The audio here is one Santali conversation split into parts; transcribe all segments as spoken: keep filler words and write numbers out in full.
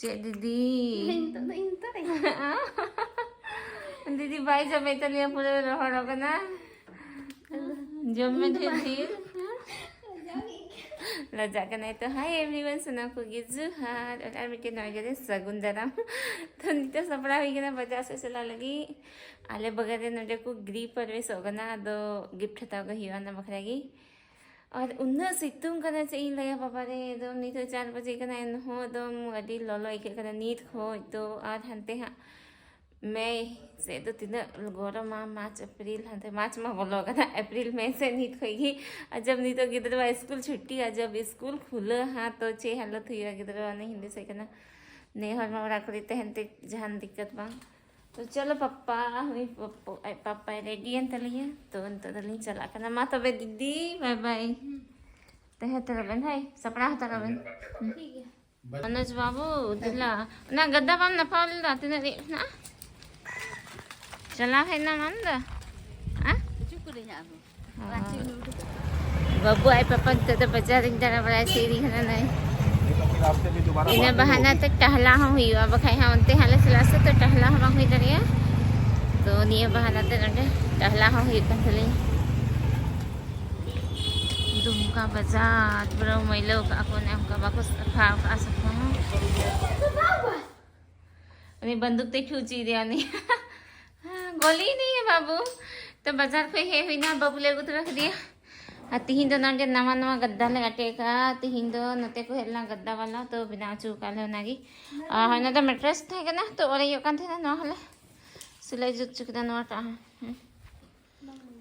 ᱪᱮᱫ ᱫᱤᱫᱤ? ᱱᱤᱛᱚᱜ ᱫᱚ ᱤᱧ ᱩᱛᱟᱹᱨᱟᱹᱧ᱾ ᱫᱤᱫᱤ ᱵᱟᱭ ᱡᱚᱢᱮᱫ ᱛᱟᱞᱮᱭᱟ, ᱯᱩᱨᱟᱹ ᱨᱚᱦᱚᱲ ᱟᱠᱟᱱᱟ᱾ ᱡᱚᱢ ᱢᱮ ᱰᱷᱮᱨ ᱰᱷᱮᱨ᱾ ᱞᱟᱡᱟᱜ ᱠᱟᱱᱟᱭ ᱛᱚ᱾ Hi everyone, ᱥᱟᱱᱟᱢ ᱠᱚᱜᱮ ᱡᱚᱦᱟᱨ᱾ ᱟᱨ ᱢᱤᱫᱴᱮᱱ ᱱᱚᱣᱟ ᱜᱮ ᱥᱟᱹᱜᱩᱱ ᱫᱟᱨᱟᱢ᱾ ᱛᱚ ᱱᱤᱛᱚᱜ ᱥᱟᱯᱲᱟᱣ ᱦᱩᱭ ᱠᱟᱱᱟ ᱵᱟᱡᱟᱨ ᱥᱮᱫ ᱪᱟᱞᱟᱜ ᱞᱟᱹᱜᱤᱫ᱾ ᱟᱞᱮ ᱵᱟᱜᱟᱱ ᱨᱮ ᱱᱚᱰᱮ ᱠᱚ ᱜᱨᱤᱦᱚ ᱯᱨᱚᱵᱮᱥᱚᱜ ᱠᱟᱱᱟ, ᱟᱫᱚ gift ᱦᱟᱛᱟᱣ ᱠᱚ ᱦᱩᱭᱩᱜᱼᱟ ᱚᱱᱟ ᱵᱟᱠᱷᱨᱟ ᱜᱮ᱾ ᱟᱨ ᱩᱱᱟᱹᱜ ᱥᱤᱛᱩᱝ ᱠᱟᱱᱟ, ᱪᱮᱫ ᱤᱧ ᱞᱟᱹᱭᱟ ᱵᱟᱵᱟ ᱨᱮ, ᱮᱠᱫᱚᱢ ᱱᱤᱛᱚᱜ ᱪᱟᱨ ᱵᱟᱡᱮ ᱠᱟᱱᱟ, ᱮᱱᱦᱚᱸ ᱮᱠᱫᱚᱢ ᱟᱹᱰᱤ ᱞᱚᱞᱚ ᱟᱹᱭᱠᱟᱹᱜ ᱠᱟᱱᱟ ᱱᱤᱛ ᱠᱷᱚᱡ ᱫᱚ᱾ ᱟᱨ ᱦᱟᱱᱛᱮ ᱦᱟᱸᱜ ᱢᱮ ᱥᱮᱫ ᱫᱚ ᱛᱤᱱᱟᱹᱜ ᱜᱚᱨᱚᱢᱟ, ᱢᱟᱨᱪ ᱮᱯᱨᱤᱞ, ᱦᱟᱱᱛᱮ ᱢᱟᱨᱪ ᱢᱟ ᱵᱚᱞᱚ ᱠᱟᱱᱟ, ᱮᱯᱨᱤᱞ ᱢᱮ ᱥᱮᱫ ᱱᱤᱛ ᱠᱷᱚᱡ ᱜᱮ᱾ ᱟᱨ ᱡᱚᱵ ᱱᱤᱛᱚᱜ ᱜᱤᱫᱽᱨᱟᱹ ᱥᱠᱩᱞ ᱪᱷᱩᱴᱤ, ᱟᱨ ᱡᱚᱵ ᱥᱠᱩᱞ ᱠᱷᱩᱞᱟᱹ ᱦᱟᱸ ᱛᱚ ᱪᱮᱫ ᱦᱟᱞᱚᱛ ᱦᱩᱭᱩᱜᱼᱟ ᱜᱤᱫᱽᱨᱟᱹ, ᱚᱱᱮ ᱦᱤᱱᱫᱤ ᱥᱮᱫ ᱠᱟᱱᱟ᱾ ᱱᱮ ᱦᱚᱲ ᱢᱟ ᱚᱲᱟᱜ ᱠᱚᱨᱮ ᱛᱟᱦᱮᱱ ᱛᱮ ᱡᱟᱦᱟᱱ ᱫᱤᱠᱠᱟᱛ ᱵᱟᱝ᱾ ᱛᱚ ᱪᱚᱞᱚ ᱯᱟᱯᱟ, ᱦᱩᱭ ᱯᱟᱯᱟ, ᱟᱡ ᱯᱟᱯᱟᱭ ᱨᱮᱰᱤᱭᱮᱱ ᱛᱟᱞᱤᱧᱟ᱾ ᱛᱚ ᱱᱤᱛᱚᱜ ᱫᱚᱞᱤᱧ ᱪᱟᱞᱟᱜ ᱠᱟᱱᱟ᱾ ᱢᱟ ᱛᱚᱵᱮ ᱫᱤᱫᱤ, ᱵᱟᱭ ᱵᱟᱭ᱾ ᱛᱟᱦᱮᱸ ᱦᱟᱛᱟᱲᱚᱜ ᱵᱮᱱ, ᱦᱳᱭ, ᱥᱟᱯᱲᱟᱣ ᱦᱟᱛᱟᱲᱚᱜ ᱵᱮᱱ᱾ ᱦᱩᱸ᱾ ᱴᱷᱤᱠ ᱜᱮᱭᱟ᱾ ᱢᱚᱱᱳᱡᱽ ᱵᱟᱹᱵᱩ, ᱫᱮᱞᱟ᱾ ᱚᱱᱟ ᱜᱟᱫᱟ ᱵᱟᱢ ᱱᱟᱯᱟᱣ ᱞᱮᱫᱟ? ᱛᱤᱱᱟᱹᱜ ᱨᱮ ᱦᱮᱱᱟᱜᱼᱟ? ᱪᱟᱞᱟᱣ ᱦᱮᱡ ᱮᱱᱟᱢ ᱟᱢ ᱫᱚ? ᱦᱮᱸ? ᱦᱤᱡᱩᱜ ᱠᱟᱹᱱᱟᱹᱧ ᱟᱨᱦᱚᱸ᱾ ᱚ᱾ ᱨᱟᱸᱪᱤ ᱱᱩᱰᱩ᱾ ᱵᱟᱹᱵᱩ ᱟᱡ ᱯᱟᱯᱟ ᱱᱤᱛᱚᱜ ᱫᱚ ᱵᱟᱡᱟᱨ ᱤᱧ ᱫᱟᱬᱟ ᱵᱟᱲᱟᱭ ᱥᱮ ᱤᱫᱤ ᱠᱟᱱᱟ ᱱᱟᱭ᱾ ᱤᱱᱟᱹ ᱵᱟᱦᱟᱱᱟ ᱛᱮ ᱴᱟᱦᱞᱟ ᱦᱚᱸ ᱦᱩᱭᱩᱜᱼᱟ, ᱵᱟᱠᱷᱟᱡ ᱦᱟᱸᱜ ᱚᱱᱛᱮ ᱦᱟᱸᱜ ᱞᱮ ᱪᱟᱞᱟᱜᱼᱟ ᱥᱮ, ᱛᱚ ᱴᱟᱦᱞᱟ ᱦᱚᱸ ᱵᱟᱝ ᱦᱩᱭ ᱫᱟᱲᱮᱭᱟᱜᱼᱟ᱾ ᱛᱚ ᱱᱤᱭᱟᱹ ᱵᱟᱦᱟᱱᱟ ᱛᱮ ᱱᱚᱰᱮ ᱴᱟᱦᱞᱟ ᱦᱚᱸ ᱦᱩᱭᱩᱜ ᱠᱟᱱ ᱛᱟᱞᱮᱭᱟ᱾ ᱫᱩᱢᱠᱟ ᱵᱟᱡᱟᱨ ᱯᱩᱨᱟᱹ ᱢᱟᱹᱭᱞᱟᱹ ᱠᱟᱜᱼᱟ ᱠᱚ, ᱚᱱᱮ ᱚᱱᱠᱟ ᱵᱟᱠᱚ ᱥᱟᱯᱷᱟ ᱠᱟᱜᱼᱟ ᱥᱟᱯᱷᱟ ᱦᱚᱸ᱾ ᱩᱱᱤ ᱵᱟᱱᱫᱩᱠ ᱛᱮ ᱠᱷᱤᱞᱪᱤ ᱤᱫᱤᱭᱟ ᱩᱱᱤ᱾ ᱜᱚᱞᱤ ᱱᱤᱭᱮ ᱵᱟᱹᱵᱩ᱾ ᱛᱚ ᱵᱟᱡᱟᱨ ᱠᱷᱚᱡ ᱦᱮᱡ ᱦᱩᱭᱱᱟ, ᱵᱟᱹᱵᱩ ᱞᱮ ᱟᱹᱜᱩ ᱛᱚᱨᱟ ᱠᱮᱫᱮᱭᱟ᱾ ᱟᱨ ᱛᱤᱦᱤᱧ ᱫᱚ ᱱᱚᱰᱮ ᱱᱟᱣᱟ ᱱᱟᱣᱟ ᱜᱟᱫᱫᱟ ᱞᱮ ᱟᱴᱮᱫ ᱟᱠᱟᱫᱼᱟ᱾ ᱛᱤᱦᱤᱧ ᱫᱚ ᱱᱚᱛᱮ ᱠᱚ ᱦᱮᱡ ᱞᱮᱱᱟ ᱜᱟᱫᱫᱟ ᱵᱟᱞᱟ, ᱛᱚ ᱵᱮᱱᱟᱣ ᱦᱚᱪᱚ ᱟᱠᱟᱫ ᱞᱮ ᱚᱱᱟᱜᱮ᱾ ᱟᱨ ᱚᱱᱟ ᱫᱚ ᱢᱮᱴᱨᱮᱥ ᱛᱟᱦᱮᱸ ᱠᱟᱱᱟ, ᱛᱚ ᱚᱲᱮᱡᱚᱜ ᱠᱟᱱ ᱛᱟᱦᱮᱱᱟ, ᱱᱚᱣᱟ ᱦᱚᱸᱞᱮ ᱥᱤᱞᱟᱹᱭ ᱡᱩᱛ ᱦᱚᱪᱚ ᱠᱮᱫᱟ ᱱᱚᱣᱟᱴᱟᱜ ᱦᱚᱸ᱾ ᱦᱩᱸ᱾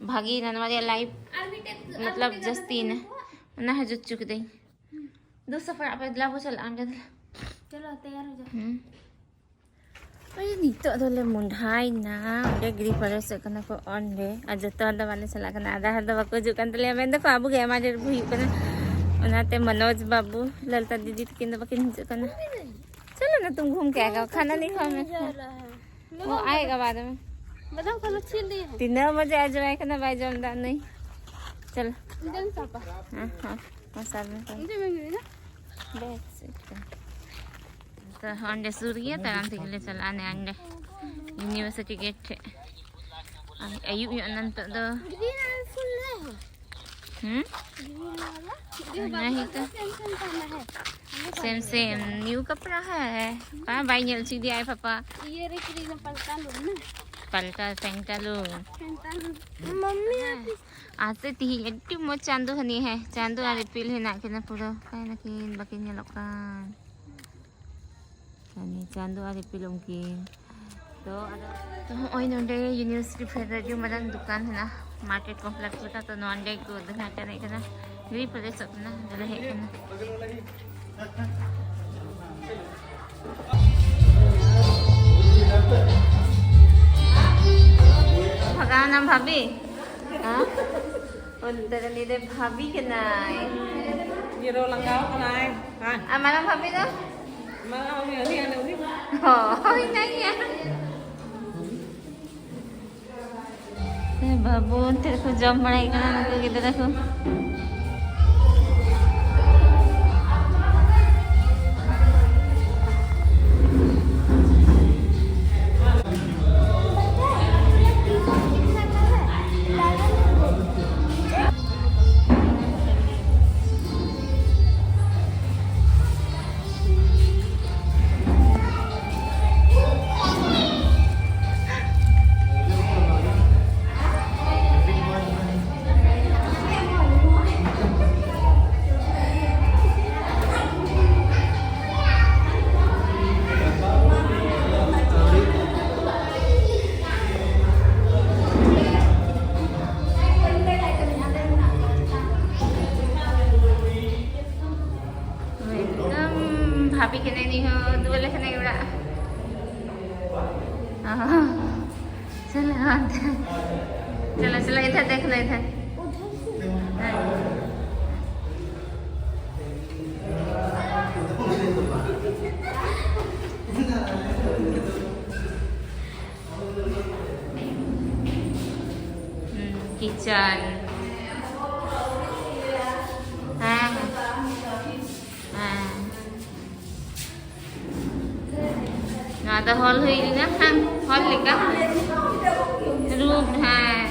ᱵᱷᱟᱜᱮᱭᱮᱱᱟ ᱱᱚᱣᱟ ᱨᱮᱭᱟᱜ ᱞᱟᱭᱤᱯ, ᱟᱨ ᱢᱤᱫᱴᱮᱡ, ᱟᱨ ᱢᱚᱛᱞᱚᱵ ᱢᱤᱫᱴᱮᱡ ᱡᱟᱹᱥᱛᱤᱭᱮᱱᱟ᱾ ᱚᱱᱟ ᱦᱚᱸ ᱡᱩᱛ ᱦᱚᱪᱚ ᱠᱤᱫᱟᱹᱧ᱾ ᱫᱩ ᱥᱟᱯᱷᱟ ᱟᱯᱮ ᱫᱮᱞᱟ ᱵᱚ ᱪᱟᱞᱟᱜᱼᱟ ᱚᱸᱰᱮ ᱫᱚ᱾ ᱪᱚᱞᱚ, ᱛᱮᱭᱟᱨ ᱦᱚ ᱡᱟᱣ᱾ ᱦᱩᱸ᱾ ᱳᱭ ᱱᱤᱛᱚᱜ ᱫᱚᱞᱮ ᱢᱚᱸᱰᱷᱟᱭᱮᱱᱟ, ᱚᱸᱰᱮ ᱜᱨᱤᱦᱚ ᱯᱨᱚᱵᱮᱥᱚᱜ ᱠᱟᱱᱟ ᱠᱚ ᱚᱸᱰᱮ, ᱟᱨ ᱡᱚᱛᱚ ᱦᱚᱲ ᱫᱚ ᱵᱟᱞᱮ ᱪᱟᱞᱟᱜ ᱠᱟᱱᱟ᱾ ᱟᱫᱷᱟ ᱦᱚᱲ ᱫᱚ ᱵᱟᱠᱚ ᱦᱤᱡᱩᱜ ᱠᱟᱱ ᱛᱟᱞᱮᱭᱟ, ᱢᱮᱱ ᱫᱟᱠᱚ ᱟᱵᱚ ᱜᱮ ᱟᱭᱢᱟ ᱰᱷᱮᱨ ᱵᱚ ᱦᱩᱭᱩᱜ ᱠᱟᱱᱟ, ᱚᱱᱟᱛᱮ ᱢᱚᱱᱳᱡᱽ ᱵᱟᱹᱵᱩ, ᱞᱟᱞᱛᱟ ᱫᱤᱫᱤ ᱛᱟᱹᱠᱤᱱ ᱫᱚ ᱵᱟᱹᱠᱤᱱ ᱦᱤᱡᱩᱜ ᱠᱟᱱᱟ᱾ ᱪᱚᱞᱚ ᱱᱟ, ᱛᱩᱢ ᱜᱷᱩᱢ ᱠᱮ ᱟᱭᱜᱟ, ᱠᱷᱟᱱᱟ ᱱᱤ ᱠᱷᱟᱣᱟ ᱢᱮ᱾ ᱚ, ᱟᱭᱮᱜᱟ ᱵᱟᱫ ᱢᱮ᱾ ᱵᱟᱫᱟᱢ ᱠᱷᱟᱱᱟ ᱪᱷᱤᱞ ᱫᱤᱭᱮ ᱦᱮᱸ᱾ ᱛᱤᱱᱟᱹᱜ ᱵᱟᱡᱮ ᱟᱡ ᱡᱚᱢᱟᱭ ᱠᱟᱱᱟ, ᱵᱟᱭ ᱡᱚᱢ ᱫᱟ ᱱᱩᱭ᱾ ᱪᱚᱞ᱾ ᱤᱧ ᱫᱚᱧ ᱥᱟᱵᱟ᱾ ᱦᱮᱸ, ᱦᱮᱸ, ᱦᱮᱸ, ᱥᱟᱵ ᱢᱮ, ᱦᱮᱸ᱾ ᱤᱧ ᱫᱚ ᱵᱟᱹᱧ ᱧᱩᱭᱟ᱾ ᱵᱮᱥ, ᱮᱠᱫᱚᱢ᱾ ᱛᱚ ᱚᱸᱰᱮ ᱥᱩᱨ ᱜᱮᱭᱟ, ᱛᱟᱲᱟᱢ ᱛᱮᱜᱮ ᱞᱮ ᱪᱟᱞᱟᱜᱼᱟ ᱱᱮ ᱚᱸᱰᱮ ᱤᱭᱩᱱᱤᱵᱷᱟᱨᱥᱤᱴᱤ ᱜᱮᱴ ᱴᱷᱮᱡ᱾ ᱟᱨ ᱟᱹᱭᱩᱵ ᱧᱚᱜ ᱮᱱᱟ ᱱᱤᱛᱚᱜ ᱫᱚ᱾ ᱦᱩᱸ? ᱚᱱᱟ ᱦᱤᱛᱟᱹ᱾ सेम सेम, न्यू कपड़ा है। ᱵᱟᱭ ᱧᱮᱞ ᱦᱚᱪᱚᱭᱮᱫᱮᱭᱟ ᱟᱡ ᱯᱟᱯᱟ᱾ ᱤᱭᱟᱹ ᱨᱮ ᱠᱤᱨᱤᱧ ᱯᱟᱞᱴᱟ ᱞᱩ ᱱᱟ᱾ ᱯᱟᱞᱴᱟ ᱯᱮᱱᱴᱟ ᱞᱩ᱾ ᱯᱮᱱᱴᱟ ᱞᱩ᱾ ᱢᱟᱢᱢᱤ ᱦᱮᱸ᱾ ᱟᱨ ᱥᱮ ᱛᱤᱦᱤᱧ ᱟᱹᱰᱤ ᱢᱚᱡᱽ ᱪᱟᱸᱫᱚ ᱦᱟᱹᱱᱤ ᱦᱮᱸ, ᱪᱟᱸᱫᱚ ᱟᱨ ᱤᱯᱤᱞ ᱦᱮᱱᱟᱜ ᱠᱤᱱᱟ ᱯᱩᱨᱟᱹ᱾ ᱚᱠᱟᱭ ᱱᱟᱠᱤᱱ? ᱵᱟᱹᱠᱤᱱ ᱧᱮᱞᱚᱜ ᱠᱟᱱ᱾ ᱦᱟᱹᱱᱤ ᱪᱟᱸᱫᱚ ᱟᱨ ᱤᱯᱤᱞ ᱩᱱᱠᱤᱱ᱾ ᱛᱚ ᱟᱫᱚ, ᱛᱚ ᱦᱚᱸᱜᱼᱚᱭ ᱱᱚᱰᱮ ᱤᱭᱩᱱᱤᱵᱷᱟᱨᱥᱤᱴᱤ ᱯᱷᱮᱰ ᱨᱮ ᱟᱹᱰᱤ ᱢᱟᱨᱟᱝ ᱫᱚᱠᱟᱱ ᱦᱮᱱᱟᱜᱼᱟ, ᱢᱟᱨᱠᱮᱴ ᱠᱚᱢᱯᱞᱮᱠᱥ ᱞᱮᱠᱟ᱾ ᱛᱚ ᱱᱚᱰᱮ ᱠᱚ ᱫᱮᱠᱷᱟ ᱪᱟᱞᱟᱜ ᱠᱟᱱᱟ, ᱜᱤᱨᱤ ᱯᱮᱨᱮᱡᱚᱜ ᱠᱟᱱᱟ, ᱟᱫᱚᱞᱮ ᱦᱮᱡ ᱠᱟᱱᱟ᱾ ᱵᱷᱟᱜᱟᱣ ᱱᱟᱢ ᱵᱷᱟᱵᱤ? ᱦᱮᱸ? ᱚᱱᱛᱮ ᱨᱮ ᱱᱤᱫᱮ ᱵᱷᱟᱵᱤ ᱠᱟᱱᱟᱭ᱾ ᱡᱤᱨᱟᱹᱣ ᱞᱟᱸᱜᱟᱣ ᱠᱟᱱᱟᱭ᱾ ᱦᱮᱸ᱾ ᱟᱨ ᱢᱟᱨᱟᱝ ᱵᱷᱟᱵᱤ ᱫᱚ? ᱢᱟᱨᱟᱝ ᱵᱷᱟᱵᱤ ᱩᱱᱤ ᱦᱟᱸᱰᱮ ᱩᱱᱤ᱾ ᱦᱳᱭ, ᱦᱮᱱᱟᱭ ᱜᱮᱭᱟ᱾ ᱮ ᱵᱟᱹᱵᱩ, ᱚᱱᱛᱮ ᱨᱮᱠᱚ ᱡᱚᱢ ᱵᱟᱲᱟᱭ ᱠᱟᱱᱟ ᱱᱩᱠᱩ ᱜᱤᱫᱽᱨᱟᱹ ᱠᱚ᱾ एकदम भाभी के नहीं हो, दुबले के नहीं उड़ा। हाँ। चलो, हाँ। चलो, चलो, इधर देख लो, इधर। किचन। हाँ, हाँ। हाँ। ᱟᱫᱚ ᱦᱚᱞ ᱦᱩᱭ ᱞᱮᱱᱟ ᱦᱟᱸᱜ, ᱦᱚᱞ ᱞᱮᱠᱟ᱾ ᱨᱩᱢ ᱦᱟᱸᱜ᱾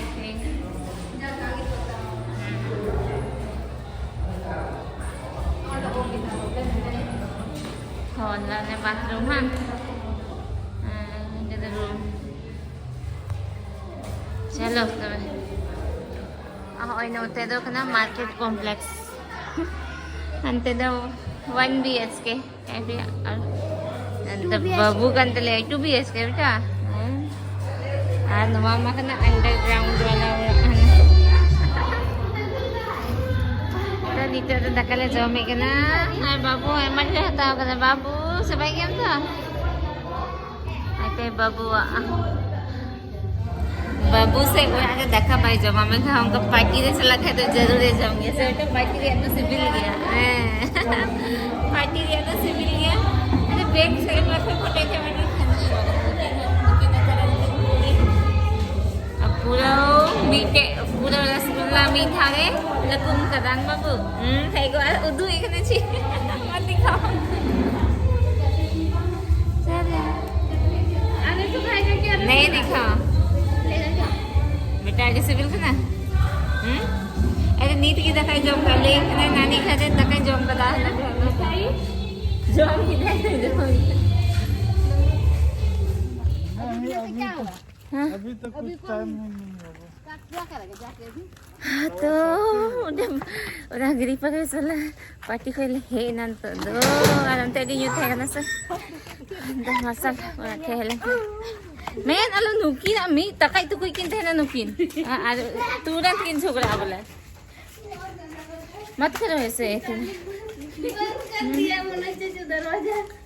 ᱦᱚᱞ ᱞᱟᱱᱮ ᱵᱟᱛᱷᱨᱩᱢ ᱦᱟᱸᱜ᱾ ᱦᱮᱸ, ᱱᱤᱝᱠᱟᱹ ᱫᱚ ᱨᱩᱢ᱾ ᱪᱚᱞᱚ ᱛᱚᱵᱮ᱾ ᱦᱚᱸᱜᱼᱚᱭ ᱱᱚᱛᱮ ᱫᱚ ᱠᱟᱱᱟ ᱢᱟᱨᱠᱮᱴ ᱠᱚᱢᱯᱞᱮᱠᱥ᱾ ᱦᱟᱱᱛᱮ ᱫᱚ ᱚᱣᱟᱱ ᱵᱤ ᱮᱭᱤᱪ ᱠᱮ᱾ ᱟᱨ ᱟᱨ ᱱᱚᱛᱮ ᱴᱩ ᱵᱤ ᱮᱭᱤᱪ ᱠᱮ᱾ ᱵᱟᱹᱵᱩ ᱠᱟᱱ ᱛᱟᱞᱮᱭᱟ ᱴᱩ ᱵᱤ ᱮᱭᱤᱪ ᱠᱮ ᱵᱮᱴᱟ᱾ ᱦᱮᱸ᱾ ᱟᱨ ᱱᱚᱣᱟ ᱢᱟ ᱠᱟᱱᱟ underground ᱵᱟᱞᱟ ᱚᱲᱟᱜ ᱠᱟᱱᱟ᱾ ᱛᱚ ᱱᱤᱛᱚᱜ ᱫᱚ ᱫᱟᱠᱟ ᱞᱮ ᱡᱚᱢᱮᱫ ᱠᱟᱱᱟ᱾ ᱟᱨ ᱵᱟᱹᱵᱩ ᱦᱚᱸ ᱟᱭᱢᱟ ᱰᱷᱮᱨ ᱦᱟᱛᱟᱣ ᱠᱟᱫᱟ᱾ ᱵᱟᱹᱵᱩ, ᱥᱟᱯᱷᱟᱭ ᱜᱮᱭᱟᱢ ᱛᱚ? ᱟᱯᱮ ᱵᱟᱹᱵᱩᱣᱟᱜ᱾ ᱵᱟᱹᱵᱩ ᱥᱮ ᱚᱲᱟᱜ ᱨᱮ ᱫᱟᱠᱟ ᱵᱟᱭ ᱡᱚᱢᱟ, ᱢᱮᱱᱠᱷᱟᱱ ᱚᱱᱠᱟ ᱯᱟᱨᱴᱤ ᱨᱮ ᱪᱟᱞᱟᱜ ᱠᱷᱟᱡ ᱫᱚ ᱡᱟᱹᱨᱩᱲᱮ ᱡᱚᱢ ᱜᱮᱭᱟ᱾ ᱥᱮ ᱢᱤᱫᱴᱮᱱ ᱯᱟᱨᱴᱤ ᱨᱮᱭᱟᱜ ᱫᱚ ᱥᱤᱵᱤᱞ ᱜᱮᱭᱟ᱾ ᱦᱮᱸ᱾ ᱯᱟᱨᱴᱤ ᱨᱮᱭᱟᱜ ᱫᱚ ᱥᱤᱵᱤᱞ ᱜᱮᱭᱟ᱾ ᱟᱫᱚ ᱵᱮᱜᱽ ᱥᱮᱫ ᱨᱮ ᱢᱟᱥᱮ ᱯᱷᱳᱴᱳ ᱠᱮᱢᱮᱨᱟ ᱟᱨ ᱯᱩᱨᱟᱹ ᱢᱤᱫᱴᱮᱡ, ᱯᱩᱨᱟᱹ ᱨᱚᱥᱜᱩᱞᱞᱟ ᱢᱤᱫ ᱫᱷᱟᱣ ᱨᱮ ᱞᱟᱹᱯᱩᱢ ᱠᱟᱫᱟ ᱵᱟᱹᱵᱩ᱾ ᱦᱩᱸ, ᱦᱮᱡ ᱜᱚᱫ ᱟᱨ ᱩᱫᱩᱜ ᱮ ᱠᱟᱱᱟ ᱪᱮᱫ? ᱢᱟ ᱫᱮᱠᱷᱟᱣ᱾ ᱪᱟᱞᱟ᱾ ᱟᱞᱮ ᱥᱩᱫᱷᱩ ᱟᱭᱢᱟ ᱜᱮ ᱟᱞᱮ ᱱᱮᱭ ᱥᱩᱫᱷᱩ᱾ ᱫᱮᱠᱷᱟᱣ᱾ ᱵᱮᱴᱟ ᱟᱹᱰᱤ ᱥᱤᱵᱤᱞ ᱠᱟᱱᱟ? ᱦᱩᱸ? ᱟᱨ ᱱᱤᱛ ᱜᱮ ᱫᱟᱠᱟᱭ ᱡᱚᱢ ᱠᱟᱜ ᱞᱟᱹᱭ ᱠᱟᱱᱟᱭ, ᱱᱟᱱᱤ ᱠᱷᱟᱱ ᱫᱟᱠᱟᱭ ᱡᱚᱢ ᱠᱟᱫᱟ᱾ ᱡᱚᱢ ᱠᱮᱫᱟᱭ, ᱡᱚᱢ ᱠᱮᱫᱟᱭ᱾ ᱦᱮᱸ? ᱟᱹᱵᱷᱤ ᱛᱚ ᱠᱩᱪ ᱴᱟᱭᱤᱢ ᱦᱤ ᱱᱟᱦᱤᱸ ᱦᱩᱣᱟ᱾ ᱛᱚ, ᱚᱸᱰᱮ, ᱚᱱᱟ ᱜᱤᱨᱤ ᱯᱟᱨᱮ ᱥᱟᱞᱟ ᱯᱟᱨᱴᱤ ᱠᱷᱚᱡ ᱞᱮ ᱦᱮᱡ ᱮᱱᱟ ᱱᱤᱛᱚᱜ ᱫᱚ᱾ ᱟᱨ ᱚᱱᱛᱮ ᱟᱹᱰᱤ ᱧᱩᱛ ᱛᱟᱦᱮᱸ ᱠᱟᱱᱟ ᱥᱮ᱾ ᱟᱫᱚ ᱢᱟᱨᱥᱟᱞ ᱚᱲᱟᱜ ᱴᱷᱮᱡ ᱦᱮᱡ ᱞᱮᱱ ᱠᱷᱟᱱ᱾ ᱢᱮᱱ ᱟᱞᱚ, ᱱᱩᱠᱤᱱᱟᱜ ᱢᱤᱫ ᱛᱟᱠᱟᱡ ᱛᱩᱠᱩᱡ ᱠᱤᱱ ᱛᱟᱦᱮᱱᱟ ᱱᱩᱠᱤᱱ᱾ ᱟᱨ ᱛᱩᱨᱟᱹᱱᱛ ᱠᱤᱱ ᱡᱷᱚᱜᱽᱲᱟᱜᱼᱟ ᱵᱚᱞᱮ᱾ ᱢᱟᱛ ᱠᱷᱟᱨᱟᱯ ᱦᱮᱸ ᱥᱮ᱾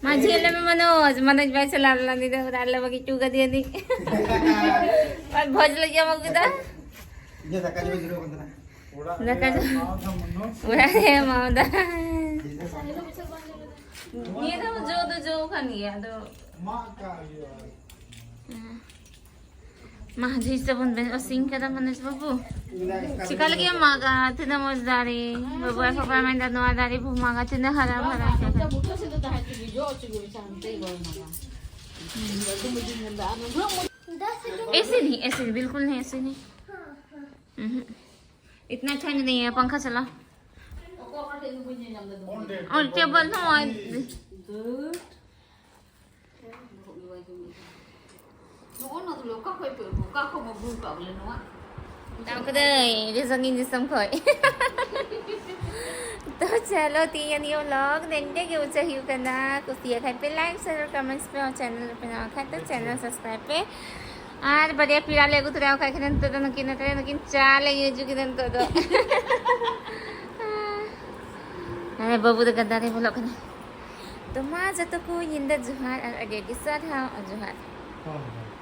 ᱢᱟᱹᱡᱷᱤ ᱞᱟᱹᱭ ᱢᱮ ᱢᱚᱱᱳᱡᱽ, ᱢᱚᱱᱳᱡᱽ ᱵᱟᱭ ᱪᱟᱞᱟᱣ ᱞᱮᱱᱟ, ᱩᱱᱤ ᱫᱚ ᱟᱞᱮ ᱵᱟᱹᱜᱤ ᱦᱚᱪᱚ ᱠᱟᱫᱮᱭᱟ ᱩᱱᱤ᱾ ᱟᱨ ᱵᱷᱚᱡᱽ ᱞᱮ ᱡᱚᱢ ᱟᱹᱜᱩ ᱠᱮᱫᱟ᱾ ᱤᱧ ᱫᱟᱠᱟ ᱡᱚᱢ ᱡᱤᱨᱟᱹᱣ ᱠᱟᱱ ᱛᱟᱦᱮᱱᱟ᱾ ᱫᱟᱠᱟ ᱡᱚᱢ᱾ ᱚᱲᱟᱜ ᱨᱮ ᱮᱢᱟᱣᱟᱫᱟ᱾ ᱱᱤᱭᱟᱹ ᱫᱚ ᱡᱚ ᱫᱚ ᱡᱚ ᱠᱟᱱ ᱜᱮᱭᱟ, ᱟᱫᱚ ᱢᱟᱜ ᱠᱟᱜ ᱦᱩᱭᱩᱜᱼᱟ᱾ ᱢᱟ, ᱡᱷᱤᱡ ᱛᱟᱵᱚᱱ ᱵᱮᱱ᱾ ᱚ, ᱥᱤᱧ ᱠᱟᱫᱟ ᱢᱟᱱᱚᱡᱽ ᱵᱟᱹᱵᱩ᱾ ᱪᱤᱠᱟ ᱞᱟᱹᱜᱤᱫ ᱮᱢ ᱢᱟᱜᱟ? ᱛᱤᱱᱟᱹᱜ ᱢᱚᱡᱽ ᱫᱟᱨᱮ᱾ ᱵᱟᱹᱵᱩ ᱟᱡ ᱯᱟᱯᱟᱭ ᱢᱮᱱᱫᱟ, "ᱱᱚᱣᱟ ᱫᱟᱨᱮ ᱵᱚ ᱢᱟᱜᱟ, ᱛᱤᱱᱟᱹᱜ ᱦᱟᱨᱟ ᱵᱷᱟᱨᱟ ᱠᱟᱱᱟ᱾" ᱵᱩᱴᱟᱹ ᱥᱮᱫ ᱫᱚ ᱛᱟᱦᱮᱸ ᱦᱚᱪᱚ ᱜᱮ, ᱡᱚ ᱦᱚᱪᱚ ᱜᱮ, ᱦᱟᱱᱛᱮ ᱜᱮ ᱵᱟᱵᱚᱱ ᱢᱟᱜᱟ᱾ ऐसे नहीं, ऐसे नहीं, बिल्कुल नहीं, ऐसे नहीं। हम्म। इतना ठंड नहीं है, पंखा चला। और टेबल ना। ᱱᱚᱜᱼᱚ ᱱᱚᱣᱟ ᱫᱚ ᱚᱠᱟ ᱠᱷᱚᱡ ᱯᱮ ᱟᱹᱜᱩ? ᱚᱠᱟ ᱠᱷᱚᱡ ᱮᱢ ᱟᱹᱜᱩ ᱠᱟᱜ ᱵᱚᱞᱮ ᱱᱚᱣᱟ? ᱛᱟᱢ ᱠᱟᱹᱫᱟᱹᱧ ᱡᱮ ᱥᱟᱺᱜᱤᱧ ᱫᱤᱥᱚᱢ ᱠᱷᱚᱡ᱾ ᱛᱚ ᱪᱚᱞᱚ, ᱛᱮᱦᱮᱧᱟᱜ ᱱᱤᱭᱟᱹ vlog ᱱᱮᱰᱮ ᱜᱮ ᱢᱩᱪᱟᱹᱫ ᱦᱩᱭᱩᱜ ᱠᱟᱱᱟ᱾ ᱠᱩᱥᱤᱭᱟᱜ ᱠᱷᱟᱡ ᱯᱮ like, share, comments ᱯᱮ, channel ᱯᱮ ᱱᱟᱣᱟ ᱠᱷᱟᱡ ᱫᱚ channel subscribe ᱯᱮ᱾ ᱟᱨ ᱵᱟᱨᱭᱟ ᱯᱮᱲᱟ ᱞᱮ ᱟᱹᱜᱩ ᱛᱚᱨᱟ ᱠᱟᱜ ᱠᱤᱱᱟ ᱱᱤᱛᱚᱜ ᱫᱚ, ᱱᱩᱠᱤᱱ ᱱᱚᱛᱮ ᱨᱮ, ᱱᱩᱠᱤᱱ ᱪᱟ ᱞᱮ ᱧᱩ ᱦᱚᱪᱚ ᱠᱤᱱᱟ ᱱᱤᱛᱚᱜ ᱫᱚ᱾ ᱟᱨ ᱵᱟᱹᱵᱩ ᱫᱚ ᱜᱟᱫᱟ ᱨᱮ ᱵᱚᱞᱚᱜ ᱠᱟᱱᱟ᱾ ᱛᱚ ᱢᱟ ᱡᱚᱛᱚ ᱠᱚ ᱧᱤᱫᱟᱹ ᱡᱚᱦᱟᱨ ᱟᱨ ᱟᱹᱰᱤ ᱟᱹᱰᱤ ᱥᱟᱨᱦᱟᱣ ᱟᱨ ᱡᱚᱦᱟᱨ᱾ ᱦᱳᱭ, ᱦᱳᱭ᱾